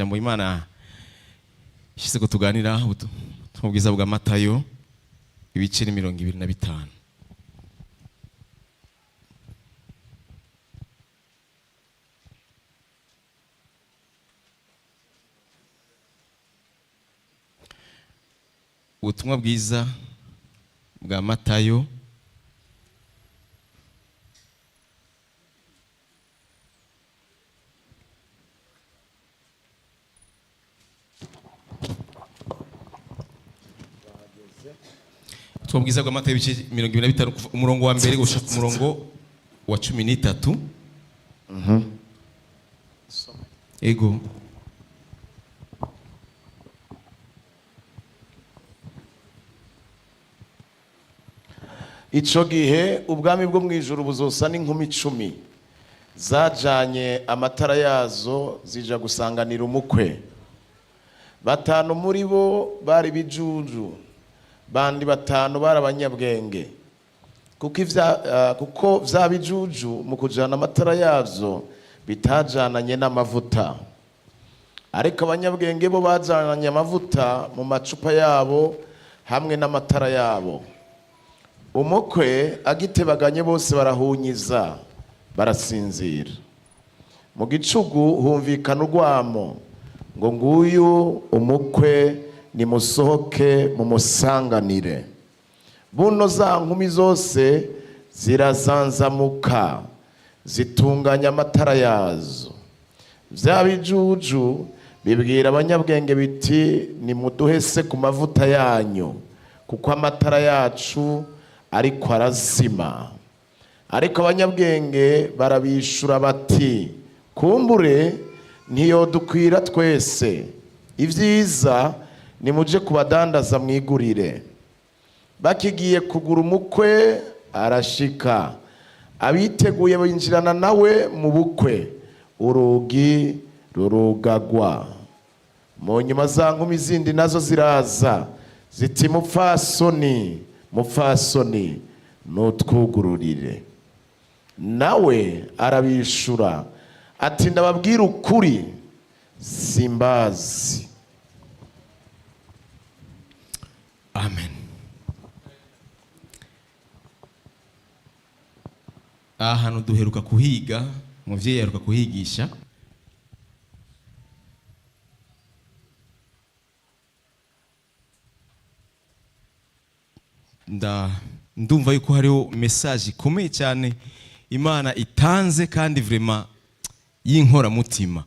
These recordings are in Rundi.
Ijambo Imana ishize ko tuganira, ubutumwa bwiza bwa Matayo, ibice ni 25. Ubutumwa bwiza bwa Matayo, ubutumwa bwiza bwa Matayo, ibice 25, kuva umurongo wa mbere gushika ku murongo wa 13. Ego. Ico gihe ubwami bwo mu ijuru buzosa n'inkumi 10 zajanye amatara yazo zija gusanganira umukwe. Batanu muri bo bari bijuju, bandi batanu bari abanyabwenge. Kuko vya bijuju mu kujana amatara yazo bitajananye n'amavuta, ariko abanyabwenge bo bajanye amavuta mu macupa yabo hamwe n'amatara yabo. Umukwe agitebaganye, bose barahunyiza, barasinzira. Mu gicugu humvikana urwamo ngo: "Nguyu umukwe, nimusohoke mumusanganire." Buno za nkumi zose zirazanzamuka, zitunganya amatara yazo. Vya bijuju bibwira abanyabwenge biti: "Nimuduhe se ku mavuta yanyu, kuko amatara yacu ariko arazima." Ariko abanyabwenge barabishura bati: "Kumbure ntiyodukwira twese. Ibyiza nimuje kubadandaza mwigurire." Bakigiye kugura, umukwe arashika, abiteguye binjirana nawe mu bukwe, urugi rurugagwa. Mu nyuma za nkumi zindi nazo ziraza ziti: "Mupfasoni, mupfasoni, nutwugururire." Nawe arabishura ati: "Ndababwira ukuri, simbazi." Amen. Aha hantu duheruka kuhiga, umuvyeyi aheruka kuhigisha. Ndumva yuko hariho message ikomeye cyane Imana itanze, kandi vraiment y'inkoramutima.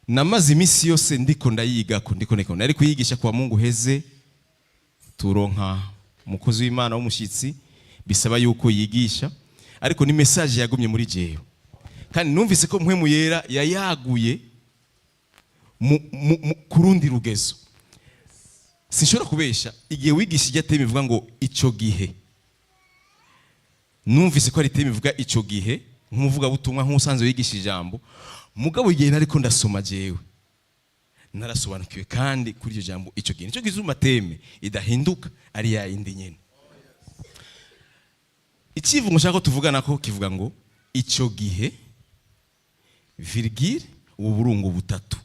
Namaze iminsi yose ndiko ndayigako, ndiko nari kuyigisha kwa Mungu heze, turonka umukozi w'Imana w'umushitsi, bisaba yuko yigisha, ariko ni message yagumye muri jewe, kandi numvise ko Mpwemu Yera yayaguye ku rundi rugezo. Sinshobora kubesha, igihe wigisha ijya thème ivuga ngo "Ico gihe", numvise ko ari thème ivuga "Ico gihe", nk'umuvugabutumwa, nk'usanzwe wigisha ijambo. Mugabo igihe nariko ndasoma, jewe narasobanukiwe kandi kuri iryo jambo "Icyo gihe". Nicyo gituma thème idahinduka, ari ya yindi nyene. Icyivugo nshaka ko tuvugana ko kivuga ngo "Icyo gihe", virgule, ubu burungu butatu.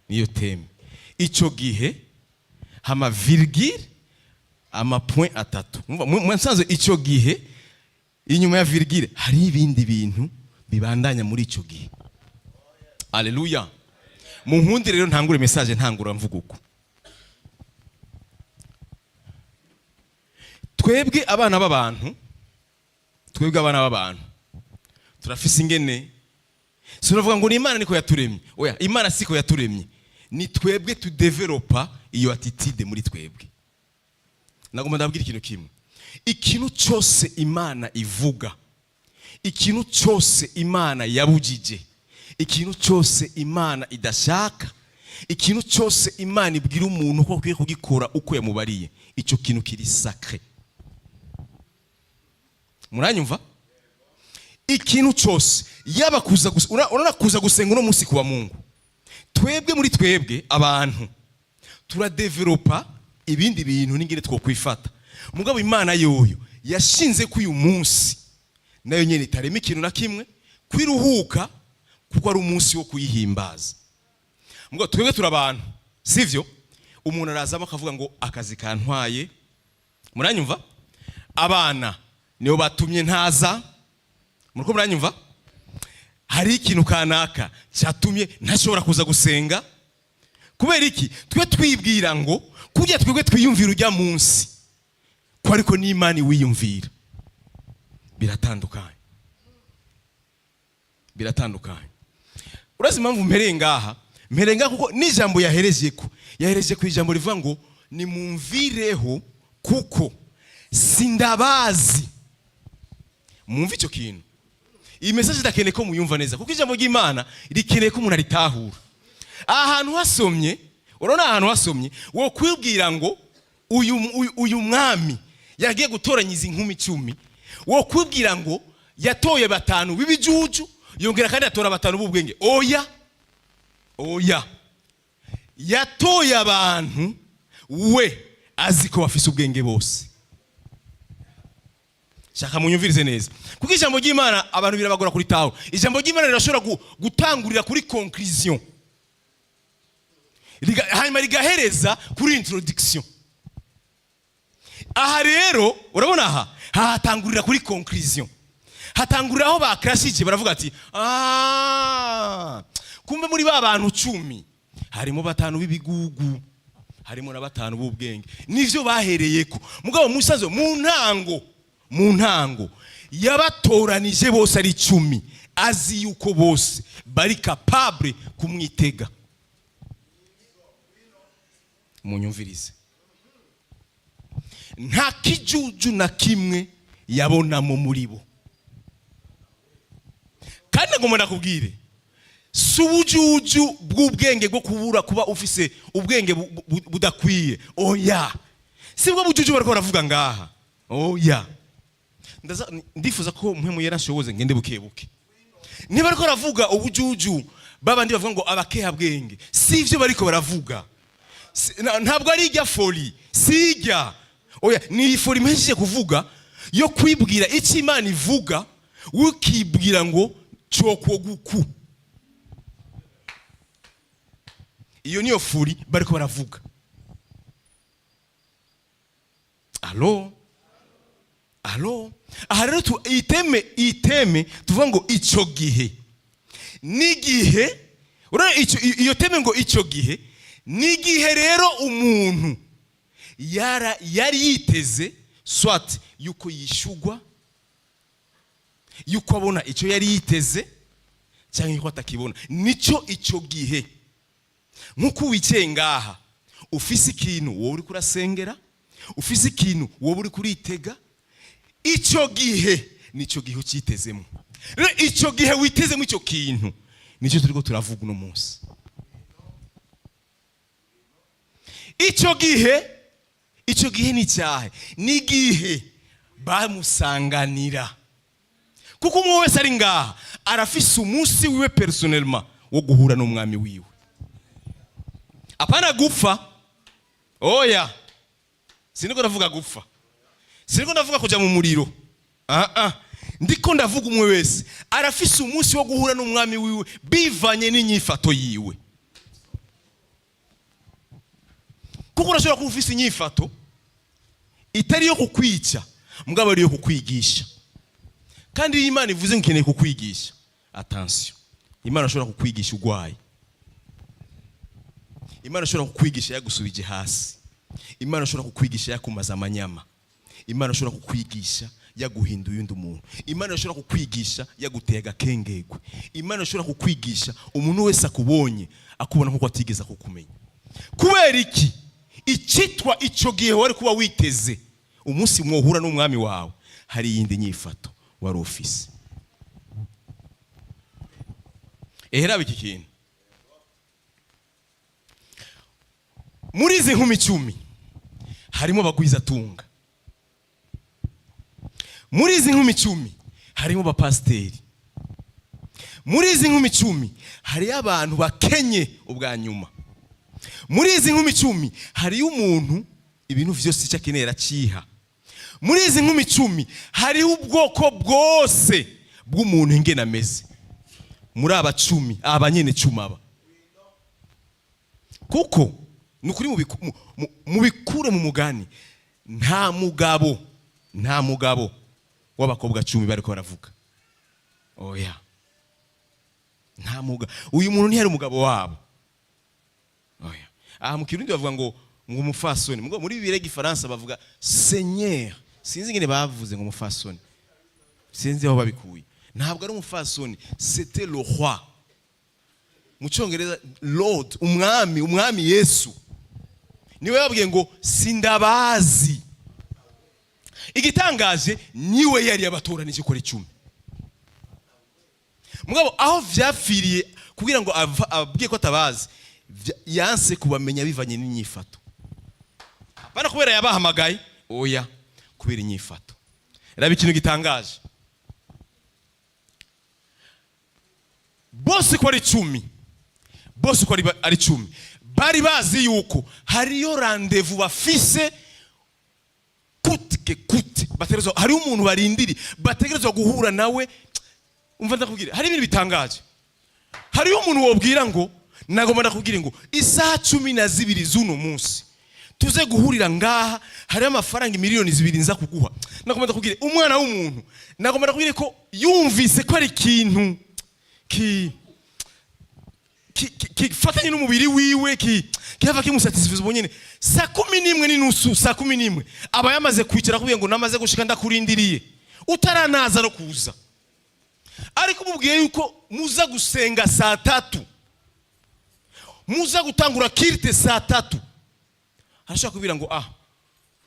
Niyo thème, "Icyo gihe", hama virgule, ama point atatu. Mwumva, mwasanze "icyo gihe", inyuma ya virgule hari ibindi bintu bibandanya muri icyo gihe. Aleluya! Mu nkundi rero ntangure message, ntangura mvuga uko: twebwe abana b'abantu, twebwe abana b'abantu turafise ingene. Sinavuga ngo ni Imana niko yaturemye, oya, Imana siko yaturemye, ni twebwe tudevelopa iyo attitude muri twebwe. Nagomba ndabwira ikintu kimwe: ikintu cyose Imana ivuga, ikintu cyose Imana yabujije, ikintu cyose Imana idashaka, ikintu cyose Imana ibwira umuntu ko akwiye kugikora uko yamubariye, icyo kintu kiri sacré. Muranyumva? Ikintu cyose, yaba kuza urabona kuza gusenga uno munsi kuwa Mungu, twebwe muri twebwe abantu turadevelopa ibindi bintu n'ingene twokwifata. Mugabo Imana yoyo yashinze ko uyu munsi nayo nyene itarema ikintu na kimwe, kwiruhuka. Kuko ari umunsi wo kuyihimbaza. Ngo twebwe turi abantu, sivyo? Umuntu arazamo akavuga ngo akazi kantwaye. Muranyumva? Abana nibo batumye ntaza. Muriko muranyumva? Hari ikintu kanaka cyatumye ntashobora kuza gusenga. Kubera iki? Twe twibwira ngo kujya twebwe twiyumvira ujya munsi ko ariko n'Imana iwiyumvira. Biratandukanye, biratandukanye. Urazi impamvu mpereye ngaha? Mpereye ngaha kuko n'ijambo yahereje ko yahereje ku ijambo rivuga ngo nimumvireho kuko sindabazi. Mwumve icyo kintu. Iyi message idakeneye ko muyumva neza, kuko ijambo ry'Imana rikeneye ko umuntu aritahura. Aha hantu hasomye, urabona ahantu hasomye, wo kwibwira ngo uyu mwami yagiye gutoranya izi nkumi 10, wo kwibwira ngo yatoye batanu b'ibijuju, yongera kandi atora batanu b'ubwenge. Oya, oya, yatoye abantu we azi ko bafise ubwenge bose. Shaka munyumvirize neza, kuko ijambo ry'Imana abantu birabagora kuritaho. Ijambo ry'Imana rirashobora gutangurira kuri conclusion, hanyuma rigahereza kuri introduction. Aha rero urabona aha hahatangurira kuri conclusion, hatangurira aho bakrashije, baravuga ati: "Ah, kumbe muri ba bantu 10 harimo batanu b'ibigugu, harimo na batanu b'ubwenge." Nivyo bahereyeko. Mugabo musazo mu ntango yabatoranije bose ari 10, azi yuko bose bari capable kumwitega. Munyumvirize, nta kijuju na kimwe yabonamo muri bo. Kandi ngomba ndakubwire, si ubujuju bw'ubwenge bwo kubura kuba ufise ubwenge budakwiye. Oya, si bwo bujuju bariko baravuga ngaha. Oya. Ndifuza ko mwe muyera nshoboze ngende buke buke. Niba bariko baravuga ubujuju babandi bavuga ngo abakeha bwenge, si ivyo bariko baravuga. Ntabwo ari ijya folie, si ijya. Oya, ni iyi folie mpejeje kuvuga yo kwibwira icyo Imana ivuga, ukibwira ngo cokwoguku. Iyo niyo folie bariko baravuga. Allô, allô. Aha rero iteme tuvuga ngo icyo gihe n'igihe. Urabona iyo thème ngo icyo gihe n'igihe, rero umuntu yari yiteze soit yuko yishugwa, yuko abona icyo yari yiteze, cyangwa yuko atakibona. Nicyo icyo gihe. Nk'uko wicaye ngaha ufise ikintu wowe uri kurasengera, ufise ikintu wowe uri kuritega, icyo gihe nicyo gihe ucyitezemo. Rero icyo gihe witezemo icyo kintu nicyo turiko turavuga uno munsi. Icyo gihe, icyo gihe ni icyahe? Ni igihe bamusanganira, kuko umwe wese ari ngaha arafise umunsi wiwe personnellement wo guhura n'umwami wiwe. Apana gupfa, oya, siniko ndavuga gupfa, siniko ndavuga kuja mu muriro. Ah ah, ndiko ndavuga umwe wese arafise umunsi wo guhura n'umwami wiwe bivanye n'inyifato yiwe. Kuko urashobora kuba ufise inyifato itari iyo kukwica, mugabo ari iyo kukwigisha. Kandi iyo Imana ivuze ngo ikeneye kukwigisha, attention, Imana ishobora kukwigisha urwaye, Imana ishobora kukwigisha yagusubije hasi, Imana ishobora kukwigisha yakumaza amanyama, Imana ishobora kukwigisha yaguhinduye undi muntu, Imana ishobora kukwigisha yaguteye agakengegwe, Imana ishobora kukwigisha umuntu wese akubonye akubona nkuko atigeze kukumenya. Kubera iki? Icyitwa icyo gihe wari kuba witeze umunsi mwohura n'umwami wawe, hari iyindi nyifato wari ufise. Eheraba iki kintu, muri izi nkumi 10 harimo abagwizatunga, muri izi nkumi 10 harimo abapasiteri, muri izi nkumi 10 hariyo abantu bakenye ubwa nyuma, muri izi nkumi 10 hariyo umuntu ibintu vyose icyo akeneye araciha, muri izi nkumi 10 hariho ubwoko bwose bw'umuntu ingene ameze. Muri aba 10, aba nyene 10 aba, kuko ni ukuri, mubikure mu mugani, nta mugabo w'abakobwa 10 bariko baravuga. Oya, nta mugabo. Uyu muntu ntiyari umugabo wabo, oya. Aha mu Kirundi bavuga ngo umufasoni, mugo muri Bibiliya y'Igifaransa bavuga seigneur. Sinzi ingene bavuze ngo umufasoni, sinzi aho babikuye. Ntabwo ari umufasoni, c'était le roi, mu Cyongereza lord, umwami Yesu niwe yababwiye ngo sindabazi. Igitangaje, niwe yari yabatoranije ukora 10. Mugabo aho vyapfiriye kugira ngo ababwiye ko atabazi, yanse kubamenya bivanye n'inyifato, apana kubera yabahamagaye, oya, kubera inyifato. Raba ikintu gitangaje: bose ko ari 10, bose uko ari 10, bari bazi yuko hariyo rendez-vous bafise coûte que coûte. Bategerezwa, hariho umuntu barindiri, bategerezwa guhura nawe. Umva, ndakubwira, hari ibintu bitangaje. Hariho umuntu wobwira ngo nagomba ndakubwira ngo isaha 12 z'uno munsi tuze guhurira ngaha, hariho amafaranga miliyoni 2 nza kuguha. Nagomba ndakubwira, umwana w'umuntu, nagomba ndakubwira ko yumvise ko ari ikintu ki kifatanye n'umubiri wiwe, kihava kimusatisfiza ubwo nyene. Saa 11:30, saa 11 aba yamaze kwicara, akubwiye ngo namaze gushika, ndakurindiriye, utaranaza no kuza. Ariko umubwiye yuko muza gusenga saa 3, muza gutangura culte saa 3, arashobora kubwira ngo ah,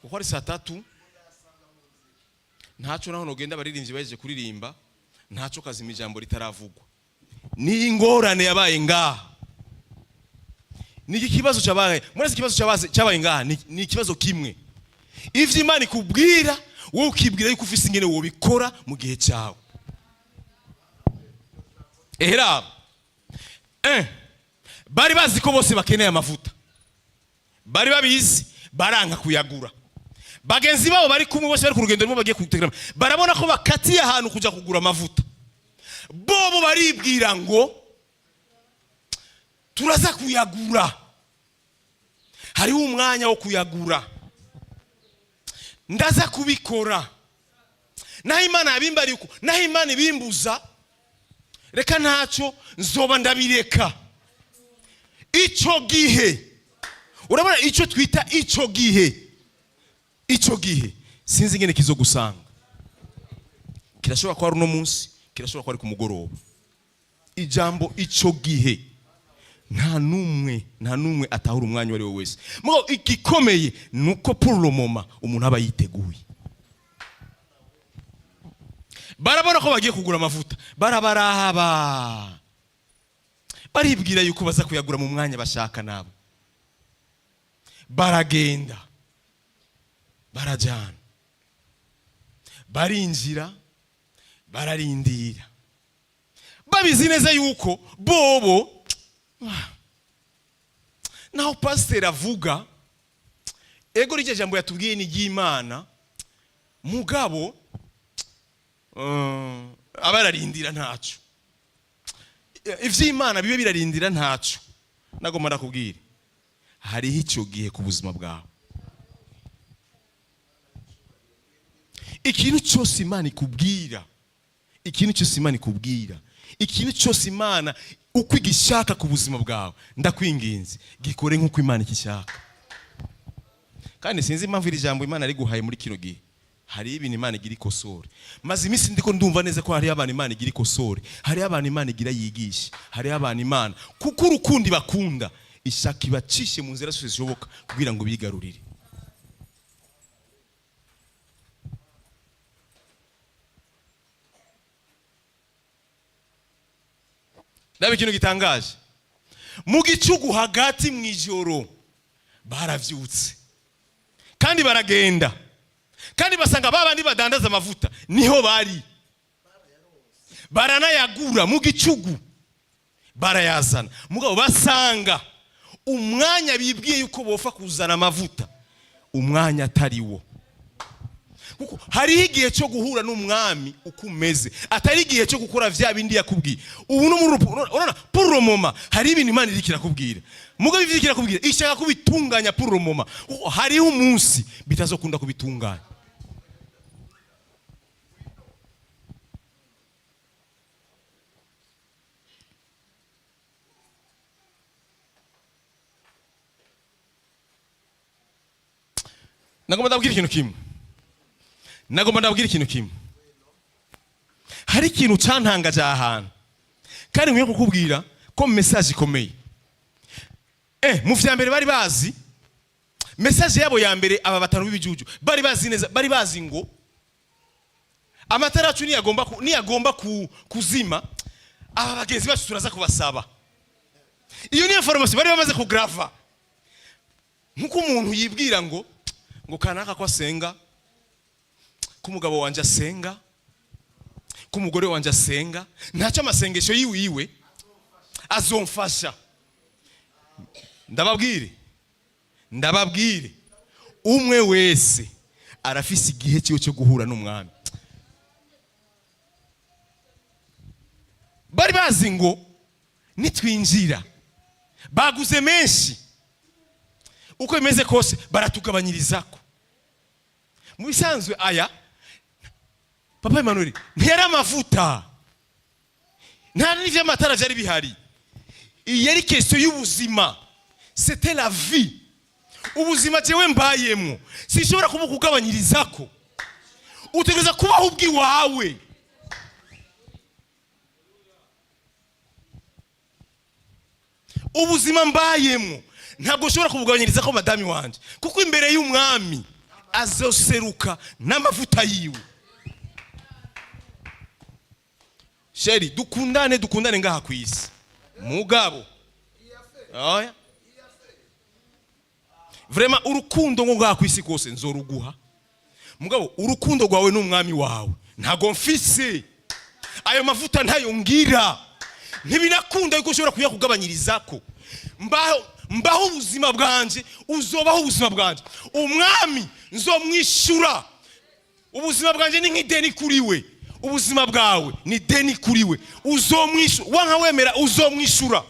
kuko ari saa 3, ntaco, naho nogenda abaririmbyi bahejeje kuririmba, ntaco, kazima ijambo ritaravugwa. Ni ingorane yabaye ngaha, ni iki kibazo cyabaye muri iki kibazo cyabaye ngaha, ni ikibazo kimwe. Ivyo Imana ikubwira, wowe ukibwira yuko ufise ingene wobikora mu gihe cyawe. Eheraba bari bazi ko bose bakeneye amavuta, bari babizi, baranka kuyagura. Bagenzi babo bari kumwe bose, bari ku rugendo rumwe, bagiye kutegera, barabona ko bakatiye ahantu kuja kugura amavuta. Bobo baribwira ngo turaza kuyagura, hariho umwanya wo kuyagura, ndaza kubikora naho Imana yabimbariye uko, naho Imana ibimbuza, reka ntacyo, nzoba ndabireka icyo gihe. Urabona icyo twita icyo gihe, icyo gihe sinzi ingene kizogusanga. Kirashobora kuba ari uno munsi, kirashobora kuba ari ku mugoroba. Ijambo icyo gihe, nta n'umwe atahura umwanya uwo ari we wese. Mugabo igikomeye ni uko pour le moment umuntu aba yiteguye. Barabona ko bagiye kugura amavuta, barabaraba, baribwira yuko baza kuyagura mu mwanya bashaka nabo. Baragenda, barajyana, barinjira, bararindira, babizi neza yuko bobo naho pasiteri avuga ego, rirya jambo yatubwiye ni iry'Imana, mugabo aba ararindira, ntaco, ivy'Imana bibe birarindira, ntaco. Nagomba ndakubwira, hariho icyo gihe ku buzima bwawe. Ikintu cyose Imana ikubwira, ikintu cyose Imana ikubwira, ikintu cyose Imana uko igishaka ku buzima bwawe, ndakwinginze, gikore nk'uko Imana ikishaka. Kandi sinzi impamvu iri jambo Imana riguhaye muri kino gihe. Hari ibintu Imana igira ikosore. Maze iminsi ndiko ndumva neza ko hariho abantu Imana igira ikosore, hariho abantu Imana igira yigishe, hariho abantu Imana kuko urukundo ibakunda ishaka ibacishe mu nzira zose zishoboka kugira ngo bigarurire. Ndaba ikintu gitangaje: mu gicugu hagati mu ijoro baravyutse kandi baragenda, kandi basanga ba bandi badandaza amavuta niho bari, baranayagura mu gicugu, barayazana. Mugabo basanga umwanya bibwiye yuko bofa kuzana amavuta, umwanya atari wo. Kuko hariho igihe cyo guhura n'umwami uko umeze, atari igihe cyo gukora vya bindi yakubwiye. Ubu no muri urabona, pour le moment hari ibintu Imana iriko irakubwira, mugabo ivyo iriko irakubwira ishaka kubitunganya pour le moment, kuko hariho umunsi bitazokunda kubitunganya. Nagomba ndabwira ikintu kimwe, nagomba ndabwira ikintu kimwe. Hari ikintu cyantangaje aha hantu, kandi nkwiye kukubwira ko message ikomeye. Mu vya mbere bari bazi message yabo ya mbere, aba batanu b'ibijuju bari bazi neza, bari bazi ngo amatara yacu niyagomba kuzima, aba bagenzi bacu turaza kubasaba. Iyo niyo information bari bamaze kugrava. Nkuko umuntu yibwira ngo kanaka ko asenga, ko umugabo wanje asenga, ko umugore wanje asenga, ntacyo amasengesho yiwiwe azomfasha. Ndababwire, ndababwire, umwe wese arafise igihe cyiwe cyo guhura n'umwami. Bari bazi ngo nitwinjira baguze menshi, uko bimeze kose baratugabanyirizako. Mu bisanzwe aya, Papa Emmanuel, ntiyari amavuta, nta n'ivy'amatara vyari bihari. Iyi yari question y'ubuzima, c'était la vie. Ubuzima jewe mbayemwo sinshobora kubukugabanyirizako. Utegereza kubaho ubwiwawe. Ubuzima mbayemwo ntabwo ushobora kubugabanyiriza ko madami wanje, kuko imbere y'umwami azoseruka n'amavuta yiwe. Chéri, dukundane, dukundane ngaha ku isi, mugabo oya, vraiment urukundo ngo ngaha ku isi kose nzoruguha, mugabo urukundo rwawe n'umwami wawe ntago mfise ayo mavuta, ntayo ngira, ntibinakunda yuko ushobora kuyakugabanyirizako. Mbaho, mbaho ubuzima bwanje, uzobaho ubuzima bwanje. Umwami nzomwishyura. Ubuzima bwanje ni nk'ideni kuri we, ubuzima bwawe ni deni kuri we. Uzomwishyura, wanka wemera, uzomwishyura.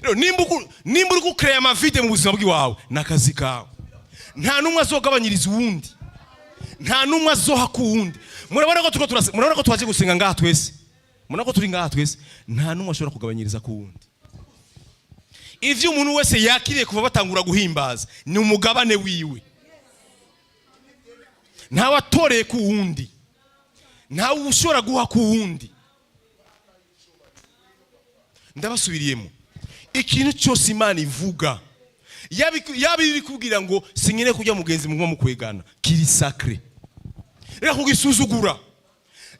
Rero nimba uri gukereya ama vide mu buzima bw'iwawe, ni akazi kawe. Nta n'umwe azogabanyiriza uwundi, nta n'umwe azoha ku wundi. Murabona ko turiko murabona ko twaje gusenga ngaha twese, murabona ko turi ngaha twese. Nta n'umwe ashobora kugabanyiriza ku wundi. Ivyo umuntu wese yakiriye kuva batangura guhimbaza ni umugabane wiwe. Ntawe atoreye ku wundi, ntawe ushobora guha ku wundi. Ndabasubiriyemo, ikintu cyose Imana ivuga, yaba iri kubwira ngo sinkene kujya mugenzi muguma mukwegana, kiri sacré, reka kugisuzugura.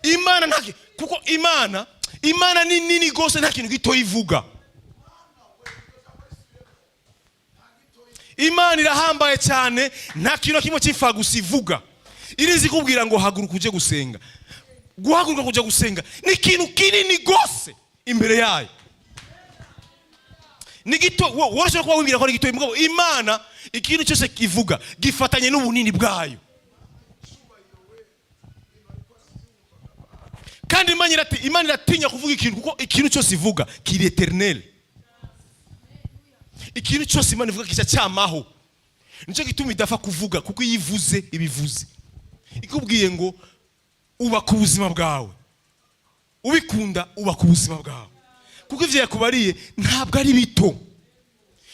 Imana nta, kuko Imana ni nini gose, nta kintu gito ivuga. Imana irahambaye cyane, nta kintu na kimwe cy'ifagusa ivuga. Irizi kubwira ngo haguruka uje gusenga, guhaguruka kuja gusenga ni ikintu kinini gose imbere yayo. Ni gito worashobora kuba wibwira ko ari gito, mugabo Imana ikintu cyose kivuga gifatanye n'ubunini bwayo. Kandi Imana iratinya kuvuga ikintu, kuko ikintu cyose ivuga kiri éternel. Ikintu cyose Imana ivuga kica cyamaho. Nicyo gituma idapfa kuvuga, kuko iyo ivuze ibivuze. Ikubwiye ngo ubaka ubuzima bwawe, ubikunda, ubaka ubuzima bwawe, kuko ivyo yakubariye ntabwo ari bito.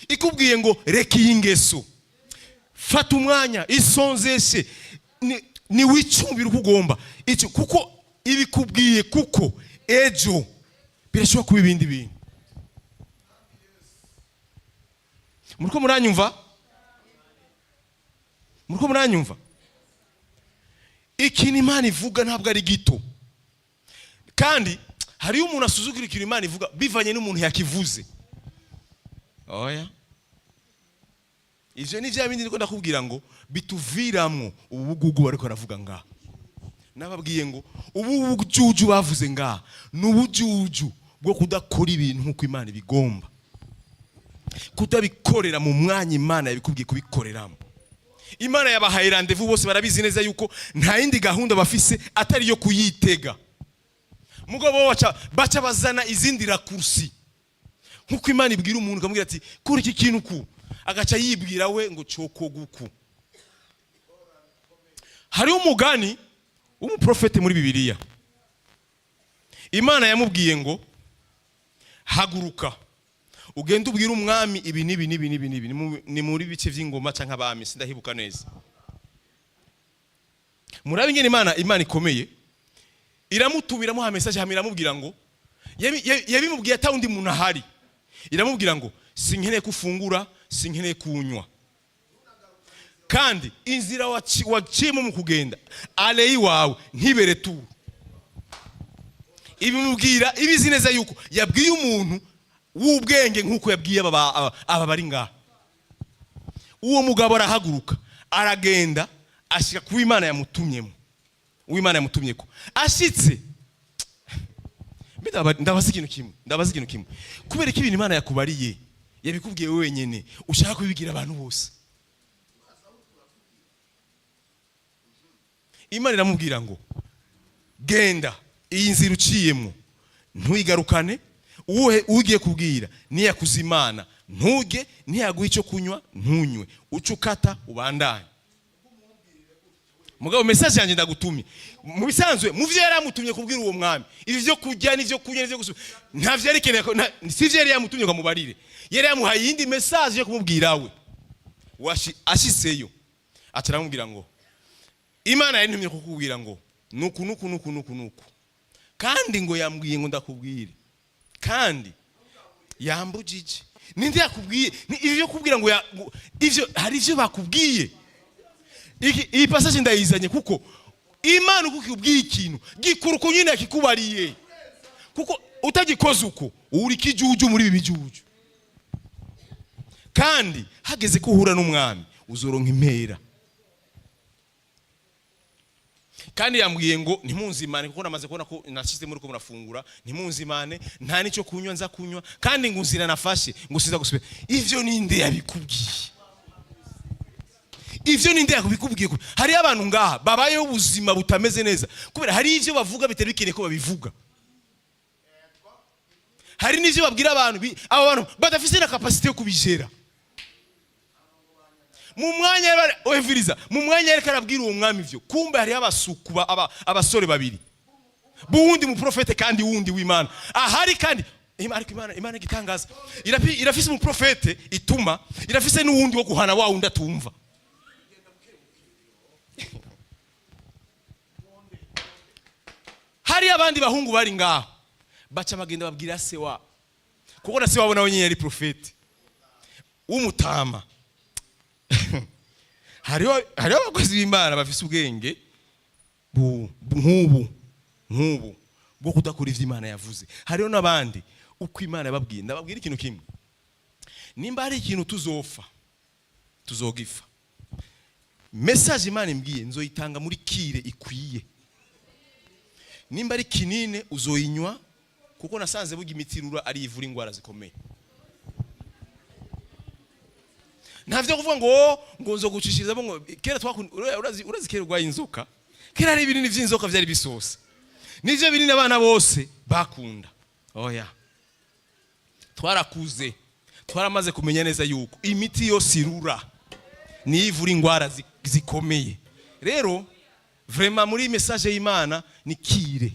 Ikubwiye ngo reka iyi ngeso, fata umwanya isonzeshe, ni wicumbira uko ugomba icyo, kuko ibikubwiye, kuko ejo birashobora kuba ibindi bintu. Muriko muranyumva? Muriko muranyumva? Ikintu Imana ivuga ntabwo ari gito. Kandi hariyo umuntu asuzugura ikintu Imana ivuga bivanye n'umuntu yakivuze. Oya, ivyo ni vya bindi niko ndakubwira ngo bituviramwo ubu bugugu bariko baravuga ngaha. Nababwiye ngo ubu bujuju bavuze ngaha ni ubujuju bwo kudakora ibintu nk'uko Imana ibigomba, kutabikorera mu mwanya Imana yabikubwiye kubikoreramo. Imana yabahaye rendez-vous, bose barabizi neza yuko nta yindi gahunda bafise atari iyo kuyitega. Mugabo bo baca bazana izindi raccourcis, nkuko Imana ibwira umuntu ikamubwira ati: "Kora iki kintu ku", agaca yibwira we ngo cokoguku. Hariho umugani w'umuprofete muri Bibiliya. Imana yamubwiye ngo: "Haguruka ugende ubwire umwami ibi n'ibi n'ibi n'ibi n'ibi." Ni muri bice by'ingoma cyangwa abami, sindahibuka neza. Murabe ingene Imana ikomeye. Iramutumira, amuha message, hama iramubwira ngo yabimubwiye ata wundi muntu ahari. Iramubwira ngo: "Sinkeneye ko ufungura, sinkeneye kunywa, kandi inzira waciyemo mu kugenda aller iwawe ntibere retour." Ibimubwira ibizi neza yuko yabwiye umuntu w'ubwenge nk'uko yabwiye aba bari ngaha. Uwo mugabo arahaguruka, aragenda, ashyika ku Imana yamutumyemo, uw'Imana yamutumye ko. Ashitse, mbe ndabaza ikintu kimwe, ndabaza ikintu kimwe: kubera ko ibintu Imana yakubariye yabikubwiye wenyine, ushaka kubibwira abantu bose? Imana iramubwira ngo: "Genda, iyi nzira uciyemo ntuyigarukane. Uwuhe ugiye kubwira niyakuza Imana, ntuge, ntiyaguha icyo kunywa, ntunywe, uce ukata ubandanye." Mugabo message yanjye ndagutumye, mu bisanzwe mu vyo yari amutumye kubwira uwo mwami, ibi vyo kurya n'ivyo kunywa n'ivyo gusubira, ntavyo yari keneye, si vyo yari yamutumye ngo amubarire. Yari yamuhaye iyindi message yo kumubwira we. Ashitseyo aca aramubwira ngo: "Imana yarintumye kukubwira ngo nuku nuku nuku nuku nuku, kandi ngo yambwiye ngo ndakubwire, kandi yambujije." Ninde yakubwiye? Ni ivyo byo kubwira ngo ivyo hari ivyo bakubwiye. Iyi passage ndayizanye kuko Imana uko ikubwiye ikintu gikura uko nyine yakikubariye, kuko utagikoze uko uri kijuju muri ibi bijuju. Kandi hageze ko uhura n'umwami, uzoronka impera. Kandi yambwiye ngo ntimunzimane, kuko namaze kubona ko nashize muri ko murafungura, ntimunzimane, nta n'icyo kunywa nza kunywa, kandi ngo nzira nafashe ngo siza gusubira. Ivyo ninde yabikubwiye? Ivyo ninde yakubikubwiye? Hariyo abantu ngaha babayeho ubuzima butameze neza kubera hari ivyo bavuga bitari bikeneye ko babivuga. Hari n'ivyo babwira abantu abo bantu badafise na capacité yo kubijera. Mu mwanya eviriza, mu mwanya yariko arabwira uwo mwami ivyo, kumbe hariho abasuku abasore babiri buwundi muprofete kandi wundi w'Imana ahari. Kandi ariko Imana igitangaza, irafise umuprofete ituma, irafise n'uwundi wo guhana wa wundi atumva. Hari abandi bahungu bari ngaho, baca bagenda babwira se wabo, kuko na se wabo nawe nyine yari profete w'umutama. Hariho abakozi b'Imana bafise ubwenge nk'ubu bwo kudakora ivyo Imana yavuze. Hariho n'abandi uko Imana yababwiye. Ndababwira ikintu kimwe: nimba hari ikintu tuzopfa, tuzogifa. Message Imana imbwiye nzoyitanga muri cure ikwiye. Nimba ari kinine, uzoyinywa, kuko nasanze burya imiti irura ari ivura ingwara zikomeye. Nta vyo kuvuga ngo nzogucishirizamo, ngo kera twakunda. Urazi kera urwaye inzoka, kera hari ibinini vy'inzoka vyari bisosa, nivyo binini abana bose bakunda. Oya, twarakuze, twaramaze kumenya neza yuko imiti yose irura niyo ivura ingwara zikomeye. Rero vraiment muri message y'Imana ni cure.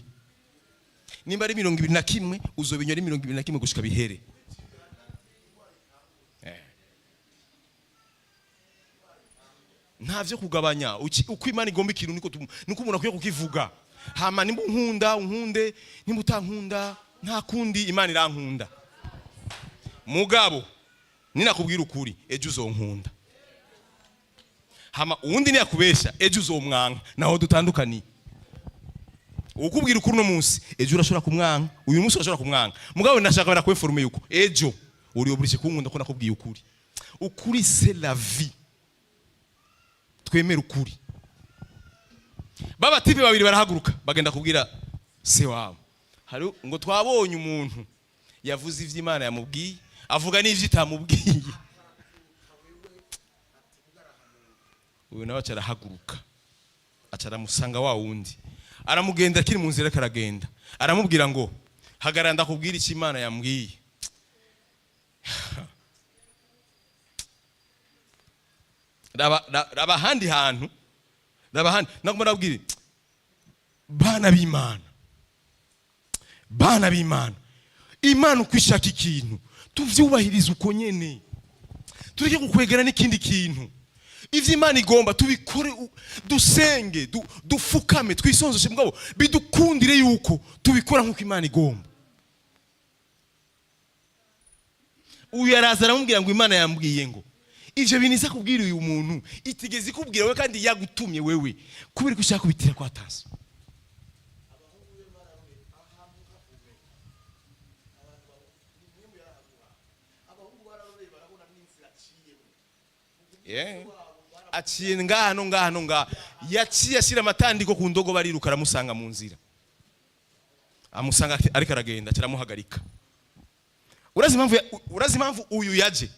Nimba ari 21, uzobinywa ari 21 gushika bihere. Nta vyo kugabanya. Uko Imana igomba ikintu niko umuntu akwiye kukivuga. Hama nimba unkunda unkunde, nimba utankunda nta kundi. Imana irankunda. Mugabo ninakubwira ukuri, ejo uzonkunda. Hama uwundi niyakubesha, ejo uzomwanka. Naho dutandukaniye. Ukubwira ukuri uno munsi, ejo urashobora kumwanka. Uyu munsi urashobora kumwanka, mugabo ndashaka barakweforme yuko ejo uri obligé kunkunda ko nakubwiye ukuri. Ukuri c'est la vie. Twemere ukuri. Baba types babiri barahaguruka, bagenda kubwira se wabo. Hari ngo: "Twabonye umuntu yavuze ivyo Imana yamubwiye, avuga n'ivyo itamubwiye." Uyu nawe aca arahaguruka, aca aramusanga wa wundi, aramugenda akiri mu nzira ariko aragenda, aramubwira ngo: "Hagarara, ndakubwira icyo Imana yambwiye." Raba ahandi hantu, raba ahandi. Nagomba ndabwire bana b'Imana, bana b'Imana, Imana uko ishaka ikintu tuvyubahiriza uko nyene, tureke kukwegera n'ikindi kintu. Ivyo Imana igomba tubikore, dusenge, dufukame, twisonzeshe, mugabo bidukundire yuko tubikora nk'uko Imana igomba. Uyu araza aramubwira ngo: "Imana yambwiye ngo ivyo bintu iza kubwira uyu muntu itigeze ikubwira wewe kandi yagutumye wewe, kubera ko ushaka kubitira kwa taso." Yeah. Aciye ngaha no ngaha no ngaha, yaciye ashyira amatandiko ku ndogo, bariruka, aramusanga mu nzira, amusanga ariko aragenda, kiramuhagarika. Urazi impamvu uyu yaje?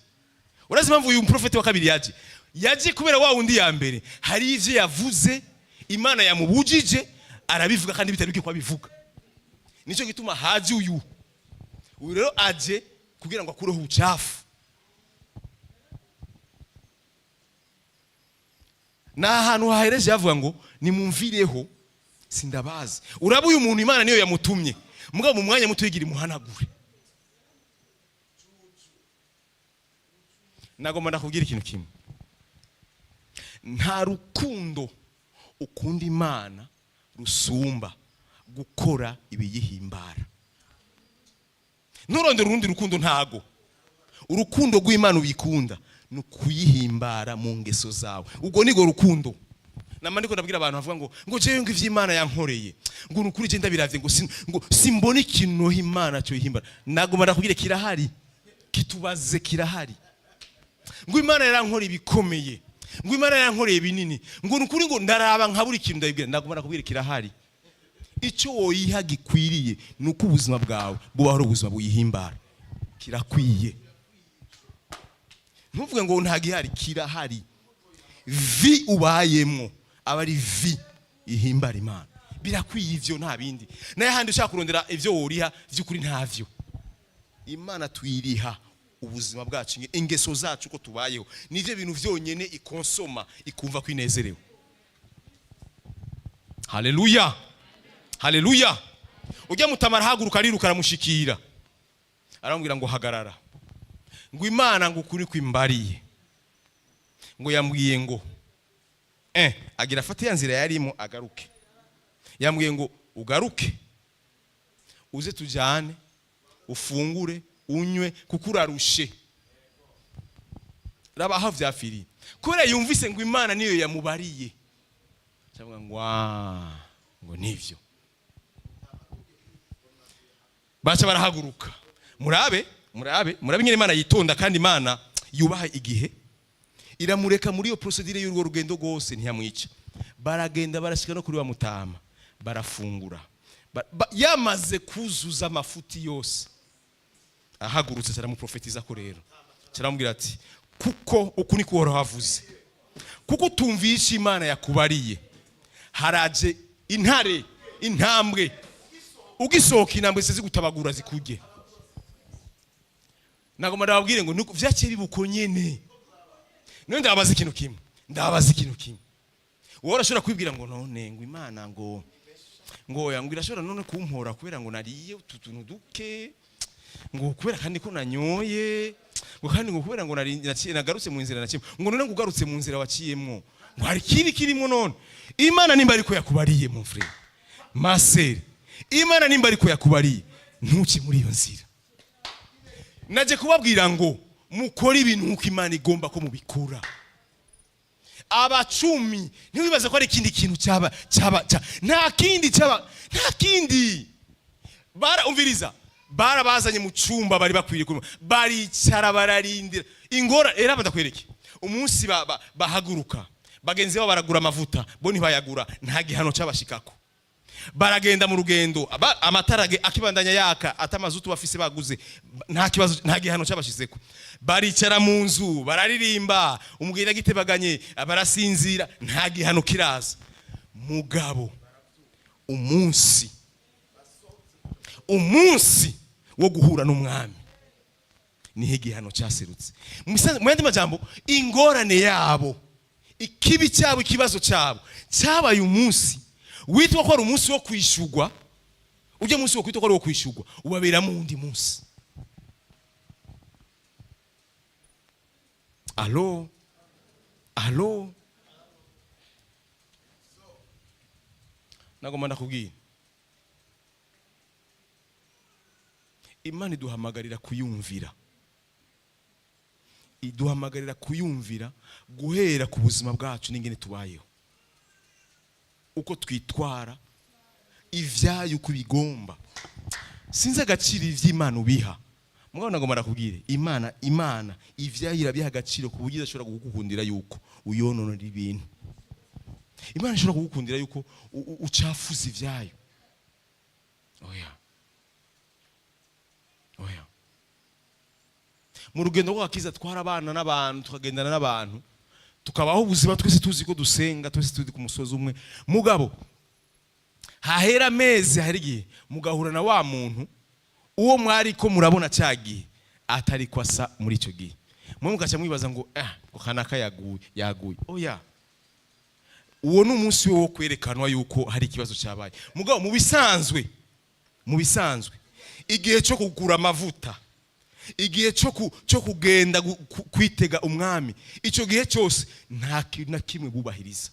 Urazi impamvu uyu muprofeti wa kabiri yaje? Yaje kubera wa wundi ya mbere hari ivyo yavuze Imana yamubujije, arabivuga kandi bitari bikwiye ko abivuga. Nicyo gituma haje uyu. Uyu rero aje kugira ngo akureho ubucafu. Ni ahantu hahereje yavuga ngo: "Nimumvireho, sindabazi." Uraba uyu muntu Imana niyo yamutumye, mugabo mu mwanya muto yigira imuhanagure. Nagomba ndakubwira ikintu kimwe: nta rukundo ukunda Imana rusumba gukora ibiyihimbara. Nturondere urundi rukundo, ntago urukundo rw'Imana ubikunda ni ukuyihimbara mu ngeso zawe. Ubwo nirwo rukundo. Nama ndiko ndabwira abantu bavuga ngo jewe ngo ivy'Imana yankoreye, ngo nukuri je ndabiravye, ngo simbona ikintu noha Imana cyo yihimbara. Nagomba ndakubwire kirahari, kitubaze kirahari. Ngo Imana yarankoreye ibikomeye, ngo Imana yarankoreye binini, ngo nukuri ngo ndaraba nkabura ikintu ndabibwira. Nagomba ndakubwire kirahari. Icyo woyiha gikwiriye ni uko ubuzima bwawe bubaho ari ubuzima buyihimbara. Kirakwiye. Ntuvuge ngo nta gihari, kirahari. Vie ubayemwo aba ari vie ihimbara Imana, birakwiye ivyo, nta bindi. Naye handi ushaka kurondera ivyo woriha, vy'ukuri ntavyo. Imana tuyiriha ubuzima bwacu, ingeso zacu, uko tubayeho, nivyo bintu vyonyene ikonsoma ikumva ko inezerewe. Haleluya, haleluya! Ujya mutamara haguruka, ariruka, aramushikira, aramubwira ngo: "Hagarara," ngo: "Imana ngo ukuri kwimbariye, ngo yambwiye ngo agira afate ya nzira yarimo agaruke, yambwiye ngo ugaruke uze tujyane, ufungure, unywe, kuko urarushe." Raba aho vyafiriye, kubera yumvise ngo Imana niyo yamubariye, cyangwa ngo: "Ah," ngo nivyo. Baca barahaguruka. Murabe, murabe, murabe ingene Imana yitonda kandi Imana yubaha igihe. Iramureka muri iyo procédure y'urwo rugendo rwose, ntiyamwica. Baragenda, barashika no kuri wa mutama, barafungura. Yamaze kuzuza amafuti yose, ahagurutse aramuprofetiza ko rero, aramubwira ati: "Kuko uku niko Uhoraho avuze, kuko utumvisha Imana yakubariye, haraje intare, intambwe, ugisohoka intambwe zigutabagura zikurye." Nagomba ndababwire ngo nuko vyaciye biba uko nyene. None ndababaza ikintu kimwe, ndababaza ikintu kimwe. Wowe urashobora kwibwira ngo none ngo Imana ngo oya, ngo irashobora none kumpora kubera ngo nariye utu tuntu duke, ngo kubera kandi ko nanyoye, ngo kandi ngo kubera ngo nari nagarutse mu nzira naciyemo, ngo none ngo ugarutse mu nzira waciyemwo, ngo hari ikindi kirimo? None Imana nimba ariko yakubariye, mon frère, ma sœur, Imana nimba ariko yakubariye, ntuce muri iyo nzira. Naje kubabwira ngo mukore ibintu nk'uko Imana igomba ko mubikora. Abacumi, ntiwibaze ko ari ikindi kintu cyaba nta kindi cyaba, nta kindi. Umviriza, barabazanye mu cyumba bari bakwiriye kurimo, baricara, bararindira ingora. Era badakwereke umunsi bahaguruka, bagenzi babo baragura amavuta, bo ntibayagura, nta gihano cyabashikako. Baragenda mu rugendo, amatara akibandanya yaka, atamazutu bafise baguze, nta kibazo, nta gihano cyabashizeko. Baricara mu nzu, bararirimba, umugeni agitebaganye barasinzira, nta gihano kiraza. Mugabo umunsi wo guhura n'umwami niho igihano cyaserutse. Mu yandi majambo, ingorane yabo, ikibi cyabo, ikibazo cyabo cyabaye umunsi witwa ko ari umunsi wo kwishugwa. Ujya munsi wo kwitwa ko ari uwo kwishugwa ubaberamo uwundi munsi. Allô, allô, nagomba ndakubwira, Imana iduhamagarira kuyumvira, iduhamagarira kuyumvira guhera ku buzima bwacu n'ingene tubayeho, uko twitwara, ivyayo uko bigomba. Sinzi agaciro ivy'Imana ubiha. Mugabo nagomba ndakubwire, Imana ivyayo irabiha agaciro ku buryo idashobora kugukundira yuko uyononera ibintu. Imana ishobora kugukundira yuko ucafuza ivyayo? Oya, oya. Mu rugendo rw'agakiza twarabana n'abantu, tukagendana n'abantu, tukabaho ubuzima twese tuzi ko dusenga, twese turi ku musozi umwe. Mugabo hahera amezi, hahera igihe, mugahura na wa muntu uwo mwari ko murabona cya gihe atari ko asa muri icyo gihe, mwe mugaca mwibaza ngo ngo kanaka yaguye, yaguye. Oya, uwo ni umunsi wo kwerekanwa yuko hari ikibazo cyabaye. Mugabo mu bisanzwe igihe cyo kugura amavuta, igihe cyo kugenda kwitega umwami, icyo gihe cyose nta kintu na kimwe bubahiriza.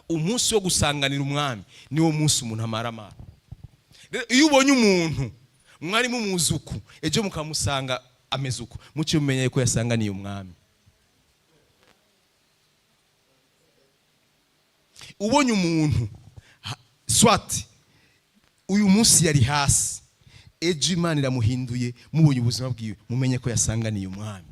Umunsi wo gusanganira umwami niwo munsi umuntu amaramara. Rero iyo ubonye umuntu mwari mumuzi uku, ejo mukamusanga ameze uku, muce mumenye ko yasanganiye umwami. Ubonye umuntu swati uyu munsi yari hasi, ejo Imana iramuhinduye, mubonye ubuzima bwiwe, mumenye ko yasanganiye umwami.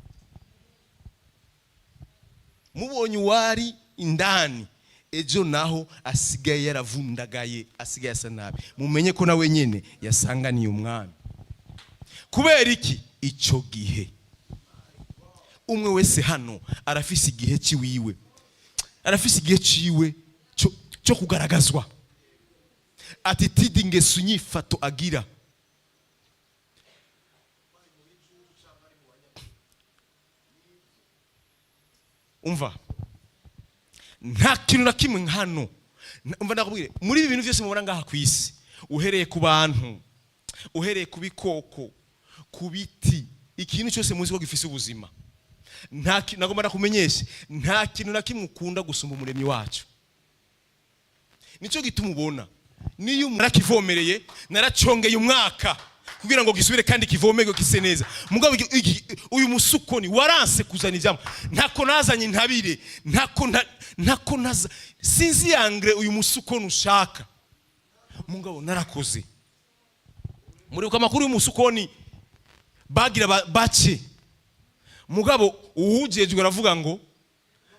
Mubonye uwari indani, ejo naho asigaye yaravundagaye, asigaye asa nabi, mumenye ko nawe nyene yasanganiye umwami. Kubera iki? Icyo gihe umwe wese hano arafise igihe ciwiwe, arafise igihe ciwe cyo kugaragazwa. Attitude, ingeso, inyifato agira. Umva, nta kintu na kimwe hano. Umva ndakubwire, muri ibi bintu byose mubona ngaha ku isi, uhereye ku bantu, uhereye ku bikoko, ku biti, ikintu cyose muzi ko gifise ubuzima, nta nagomba ndakumenyeshe, nta kintu na kimwe ukunda gusumba umuremyi wacu. Nicyo gituma ubona niyo umuntu narakivomereye, naracongeye umwaka kugira ngo gisubire kandi kivomerwe gise neza. Mugabo uyu musukoni waranse kuzana ivyamwa, ntako nazanye intabire, ntako naza, sinzi yangre uyu musukoni ushaka. Mugabo narakoze. Muribuka amakuru y'umusukoni bagira bace. Mugabo uwujejwe aravuga ngo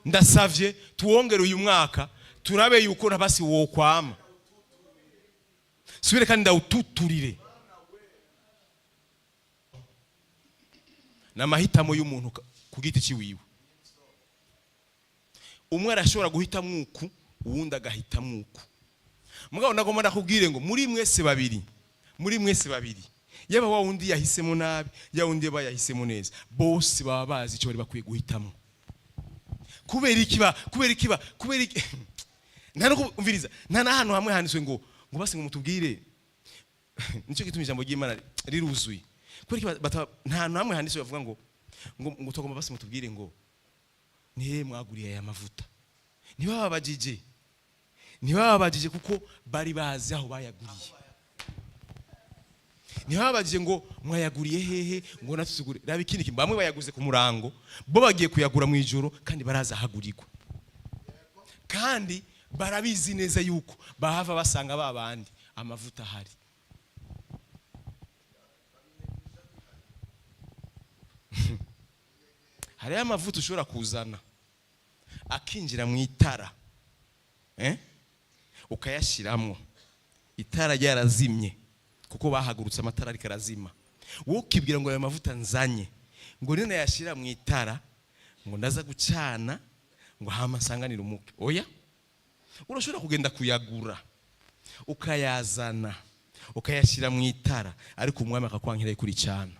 ndasavye tuwongere uyu mwaka, turabe yuko nabasi wokwama, subire kandi ndawututurire. N'amahitamo y'umuntu ku giti ciwiwe. Umwe arashobora guhitamwo uku, uwundi agahitamwo uku. Mugabo ndagomba ndakubwire ngo muri mwese babiri, muri mwese babiri, yaba wa wundi yahisemo nabi, ya wundi yaba yahisemo neza, bose baba bazi icyo bari bakwiye guhitamo. Kubera iki ba? Kubera iki ba? Kubera iki? Nta no kumviriza, nta n'ahantu hamwe handitswe ngo basi ngo mutubwire. Nicyo gituma ijambo ry'Imana riruzuye. Kubera iki nta hantu hamwe handitswe bavuga ngo tugomba basi mutubwire ngo ni hehe mwaguriye aya mavuta. Ntibababajije, ntibababajije kuko bari bazi aho bayaguriye. Ntibababajije ngo mwayaguriye hehe ngo natwe tugure. Raba ikindi kintu, bamwe bayaguze ku murango, bo bagiye kuyagura mu ijoro kandi baraza ahagurirwa, kandi barabizi neza yuko bahava basanga ba bandi amavuta ahari. Hariho amavuta ushobora kuzana akinjira mu itara, ukayashyiramo. Itara ryarazimye kuko bahagurutse amatara ariko arazima. Wowe ukibwira ngo ayo mavuta nzanye ngo niyo nayashyira mu itara ngo ndaza gucana ngo hama nsanganire umukwe. Oya, urashobora kugenda kuyagura, ukayazana, ukayashyira mu itara, ariko umwami akakwankira kuricana,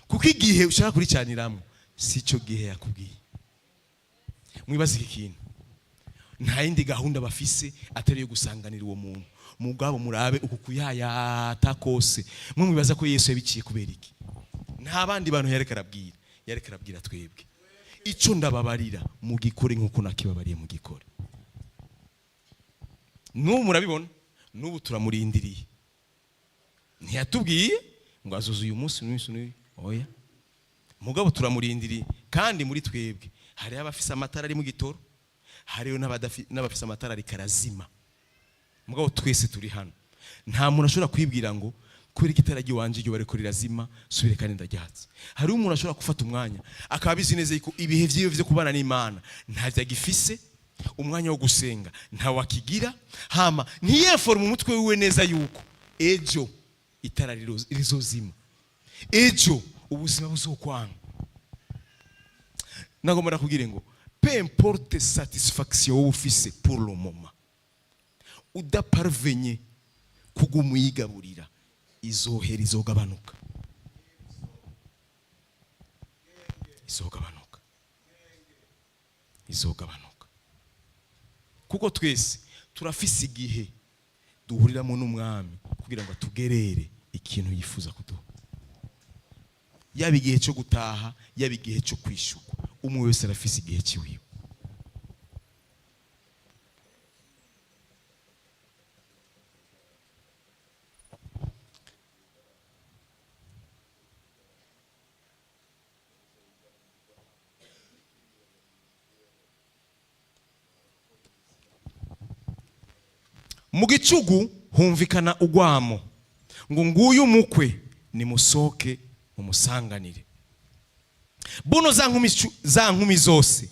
kuko igihe ushaka kuricaniramo si cyo gihe yakubwiye. Mwibaze iki kintu: nta yindi gahunda bafise atari iyo gusanganira uwo muntu. Mugabo murabe uku kuyayata kose. Mwe mwibaza ko Yesu yabiciye kubera iki? Nta bandi bantu yareka arabwira, yareka arabwira twebwe. Icyo ndababarira mugikore nk'uko nakibabariye, mugikore. N'ubu murabibona, n'ubu turamurindiriye. Ntiyatubwiye ngo azuze uyu munsi n'uyu n'uyu, oya. Mugabo turamurindiriye. Kandi muri twebwe hariho abafise amatara ari mu gitoro, hariho n'abafise amatara ariko arazima. Mugabo twese turi hano, nta muntu ashobora kwibwira ngo kubera ko itara ry'iwanje iryo bariko rirazima, subire kandi ndaryatse. Hariho umuntu ashobora gufata umwanya akaba abizi neza yuko ibihe vyiwe vyo kubana n'Imana ntavyo agifise, umwanya wo gusenga ntawakigira, hama ntiyeforme umutwe wiwe neza yuko ejo itara rizozima, ejo ubuzima buzokwanga. Nagomba nakubwire ngo peu importe satisfaction wowe ufise pour le moment, udaparvenye kuguma uyigaburira, izohera, izogabanuka, izogabanuka, izogabanuka. Kuko twese turafise igihe duhuriramo n'umwami kugira ngo atugerere ikintu yifuza kuduha, yaba igihe cyo gutaha, yaba igihe cyo kwishyurwa. Umwe wese arafise igihe kiwiwe. Mu gicugu humvikana ugwamo ngo nguyu umukwe, nimusohoke mumusanganire. Buno za nkumi zose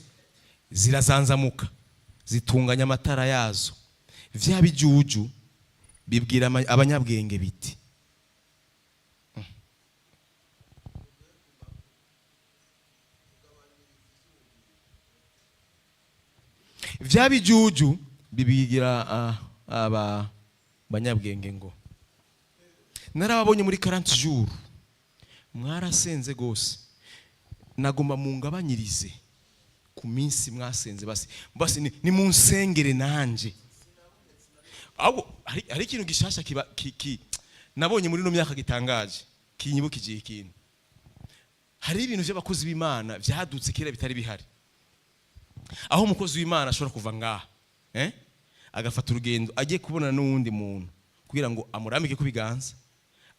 zirazanzamuka, zitunganya amatara yazo. Vya bijuju bibwira abanyabwenge biti: Vya bijuju bibwira aba banyabwenge ngo narababonye muri 40 jours, mwarasenze gose, nagomba mungabanyirize ku minsi mwasenze. Basi basi ni munsengere nanje. Ahubwo hari ikintu gishasha kiba ki, nabonye muri no myaka gitangaje, kinyibukije ikintu. Hari ibintu by'abakozi b'Imana vyadutse kera bitari bihari, aho umukozi w'Imana ashobora kuva ngaha agafata urugendo agiye kubonana n'uwundi muntu kugira ngo amurambike ku biganza,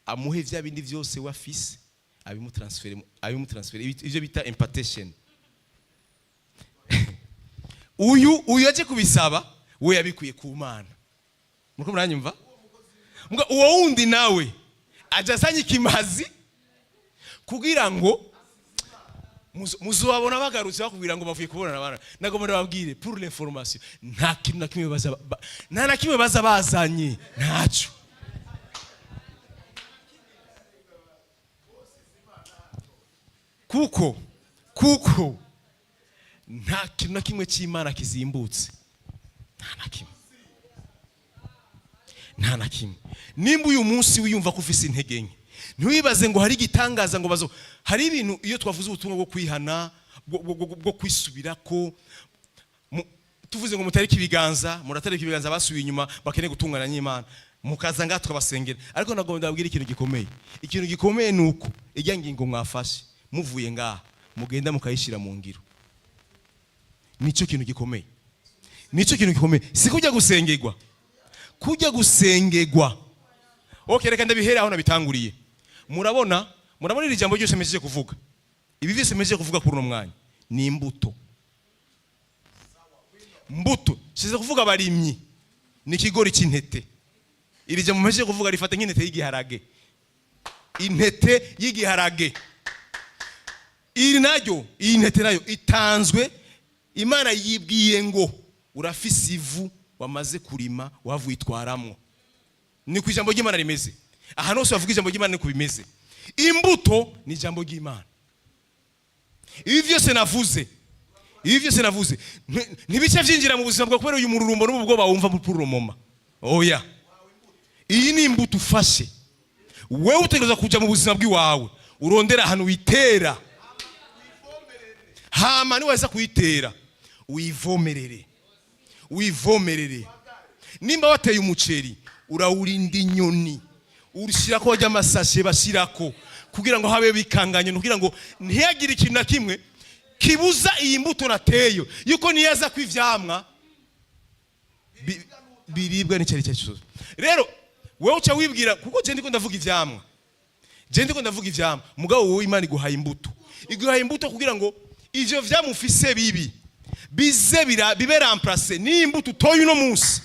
amuhe vya bindi vyose we afise, abimutransfere, abimutransfere, ivyo bita impartation. Uyu aje kubisaba we yabikuye ku Mana. Muriko muranyumva? Muga uwo wundi nawe aje azanye ikimazi kugira ngo muzobabona bagarutse bakubwira ngo bavuye kubonana abana. Nagomba ndababwire pour l'information, nta kintu na kimwe baza nta na kimwe baza bazanye, ntaco. Kuko nta kintu na kimwe cy'Imana kizimbutse, nta na kimwe, nta na kimwe. Nimba uyu munsi wiyumva ko ufise intege nke, ntiwibaze ngo hari igitangaza ngo bazo. Hari ibintu iyo twavuze ubutumwa bwo kwihana, bwo kwisubirako, tuvuze ngo mutareke ibiganza, muratareka ibiganza basubiye inyuma bakeneye gutungana n'Imana, mukaza ngaha tukabasengera. Ariko nagomba ndababwira ikintu gikomeye. Ikintu gikomeye ni uko ijya ngingo mwafashe muvuye ngaha mugenda mukayishyira mu ngiro. Nicyo kintu gikomeye, nicyo kintu gikomeye. Si kujya gusengerwa, kujya gusengerwa. Okay, reka ndabihere aho nabitanguriye. Murabona iri jambo ryose mpejeje kuvuga, ibi byose mpejeje kuvuga kuri uno mwanya ni imbuto. Mbuto size kuvuga abarimyi, ni ikigori cy'intete. Iri jambo mpejeje kuvuga rifata nk'intete y'igiharage, intete y'igiharage. Iri naryo, iyi ntete nayo itanzwe, Imana yibwiye ngo urafise ivu. Wamaze kurima, wavuyitwaramwo. Ni ku ijambo ry'Imana rimeze. Ahantu hose bavuga ijambo ry'Imana niko bimeze. Imbuto ni ijambo ry'Imana. Ibi byose navuze, ibi byose navuze ntibice byinjira mu buzima bwawe kubera uyu mururumbo n'ubu bwoba wumva muri moma. Oya, iyi ni imbuto ufashe. Wewe utegereza kuja mu buzima bw'iwawe, urondera ahantu witera, hama niweza kuyitera uyivomerere, uyivomerere. Nimba wateye umuceri, urawurinda inyoni, urushyirako bajya amasashe bashyirako kugira ngo habe bikanganye, kugira ngo ntihagire ikintu na kimwe kibuza iyi mbuto nateye yuko niyaza ko ivyamwa biribwa n'icyo ari cyo cyose. Rero wewe uca wibwira, kuko je ndiko ndavuga ivyamwa, je ndiko ndavuga ivyamwa, mugabo wowe Imana iguhaye imbuto, iguhaye imbuto kugira ngo ivyo vyamwa ufise bibi bize bibe remplacé n'imbuto utoye uno munsi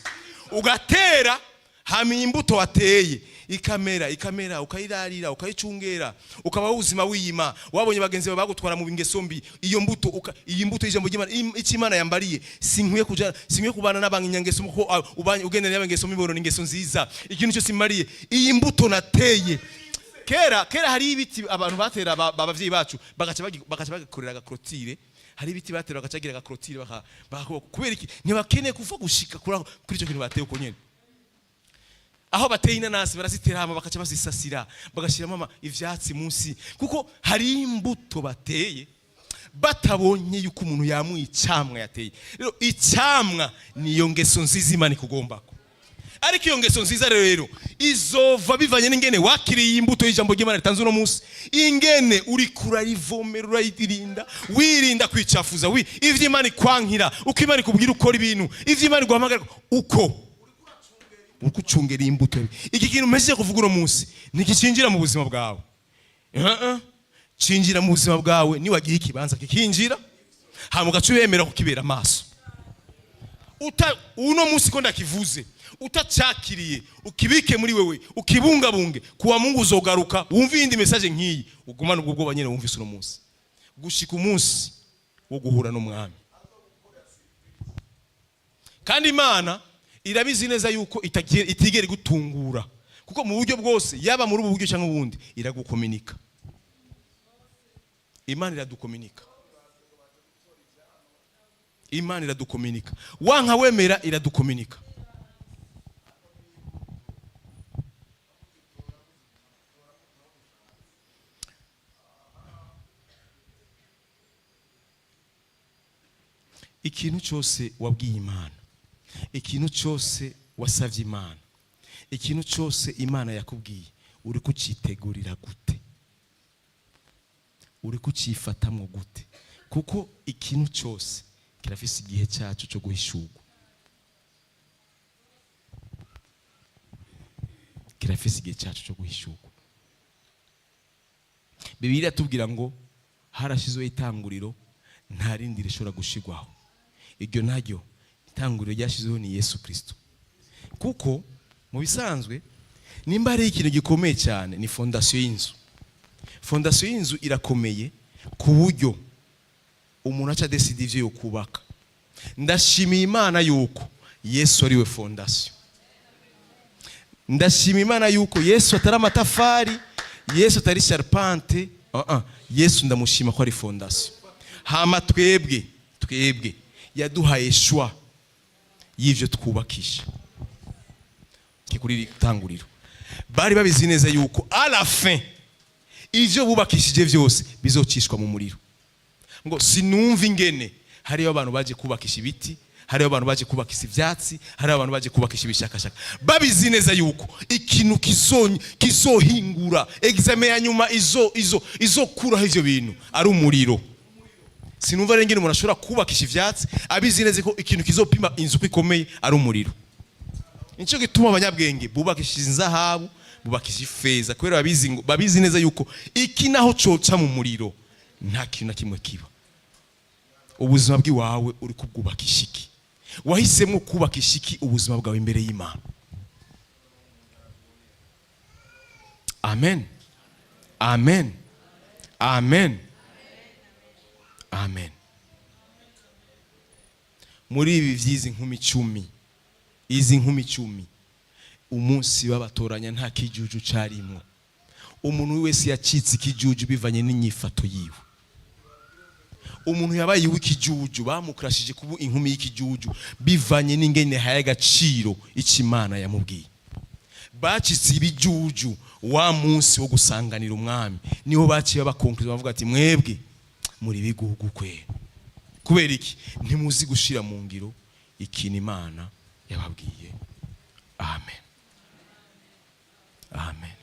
ugatera. Hama iyi imbuto wateye ikamera, ikamera, ukayirarira, ukayicungera, ukabaho ubuzima wiyima. Wabonye bagenzi bawe bagutwara mu ngeso mbi, iyo mbuto iyi mbuto y'ijambo ry'Imana, icyo Imana yambariye, sinkwiye kuja, sinkwiye kubana n'abanyangeso kuko ubanye ugendana n'abangeso mbi borona ingeso nziza. Ikintu cyose imariye iyi mbuto nateye kera kera. Hari ibiti abantu batera, abavyeyi bacu bagaca bagikorera aga clôture. Hari ibiti batera bagaca bagira aga clôture, kubera iki? Ntibakeneye kuva gushika kuri icyo kintu bateye uko nyene. Aho bateye inanasi barazitera, hama bakaca bazisasira, bagashyiramo ivyatsi munsi, kuko hari imbuto bateye batabonye yuko umuntu yamuha icamwa yateye. Rero icamwa niyo ngeso nziza Imana ikugombako. Ariko iyo ngeso nziza rero izova bivanye n'ingene wakiriye imbuto y'ijambo ry'Imana ritanze uno munsi, ingene uri kurarivomera, urayirinda, wirinda kwicafuza, ivyo Imana ikwankira, uko Imana ikubwira ukora ibintu, ivyo Imana iguhamagara, uko uriko ucungera imbuto. Iki kintu mpejeje kuvuga uno munsi ntigicinjira mu buzima bwawe. Uh-uh. Cinjira mu buzima bwawe niwagiye ikibanza kikinjira, hama ugaca ubemera kukibera amaso. Uta uno munsi ko ndakivuze, utacakiriye, ukibike muri wewe, ukibungabunge. Kuwa Mungu uzogaruka wumve iyindi message nk'iyi, ugumane ubwo bwoba nyene wumvise uno munsi gushika umunsi wo guhura n'Umwami. Kandi Imana irabizi neza yuko itigera igutungura, kuko mu buryo bwose, yaba muri ubu buryo cyangwa ubundi, iragukominika. Imana iradukominika, Imana iradukominika. Wanka wemera, iradukominika. Ikintu cyose wabwiye Imana, ikintu cyose wasabye Imana, ikintu cyose Imana yakubwiye, uri kucyitegurira gute? Uri kucyifatamwo gute? Kuko ikintu cyose kirafise igihe cyacu cyo guhishurwa, kirafise igihe cyacu cyo guhishurwa. Bibiliya iratubwira ngo harashyizweho itanguriro, nta rindi rishobora gushigwaho. Iryo naryo itanguriro ryashyizweho ni Yesu Kristo. Kuko mu bisanzwe, nimba hari ikintu gikomeye cyane, ni fondation y'inzu. Fondation y'inzu irakomeye ku buryo umuntu aca décida ivyo yo kubaka. Ndashimiye Imana yuko Yesu ari we fondation. Ndashima Imana yuko Yesu atari amatafari, Yesu atari charpente. Uh -uh. Yesu ndamushima ko ari fondation. Hama twebwe yaduhaye choix y'ivyo twubakisha kuri iri tanguriro. Bari babizi neza yuko à la fin ivyo bubakishije vyose bizocishwa mu muriro. Ngo sinumva ingene hariyo abantu baje kubakisha ibiti, hariyo abantu baje kubakisha ivyatsi, hariyo abantu baje kubakisha ibishakashaka, babizi neza yuko ikintu kizohingura examen ya nyuma izo izokuraho ivyo bintu ari umuriro. Sinumva rero ingene umuntu ashobora kubakisha ivyatsi abizi neza ko ikintu kizopima inzu uko ikomeye ari umuriro. Nico gituma abanyabwenge bubakishije inzahabu, bubakishije ifeza, kubera babizi babizi neza yuko iki naho coca mu muriro nta kintu na kimwe kiba. Ubuzima bw'iwawe uri kubwubakisha iki? Wahisemo kubakisha iki ubuzima bwawe imbere y'Imana? Amen, amen, amen, amen. Muri ibi vyizi nkumi 10. Izi nkumi 10, umunsi babatoranya nta kijuju carimwo. Umuntu wese yacitse ikijuju bivanye n'inyifato yiwe. Umuntu yabaye uw'ikijuju, bamukrashije kuba inkumi y'ikijuju bivanye n'ingene haye agaciro icyo Imana yamubwiye. Bacitse ibijuju wa munsi wo gusanganira umwami, niho baciye bakonkuriza, bavuga ati: "Mwebwe muri bigugu kwera. Kubera iki? Ntimuzi gushira mu ngiro ikintu Imana yababwiye." Amen, amen.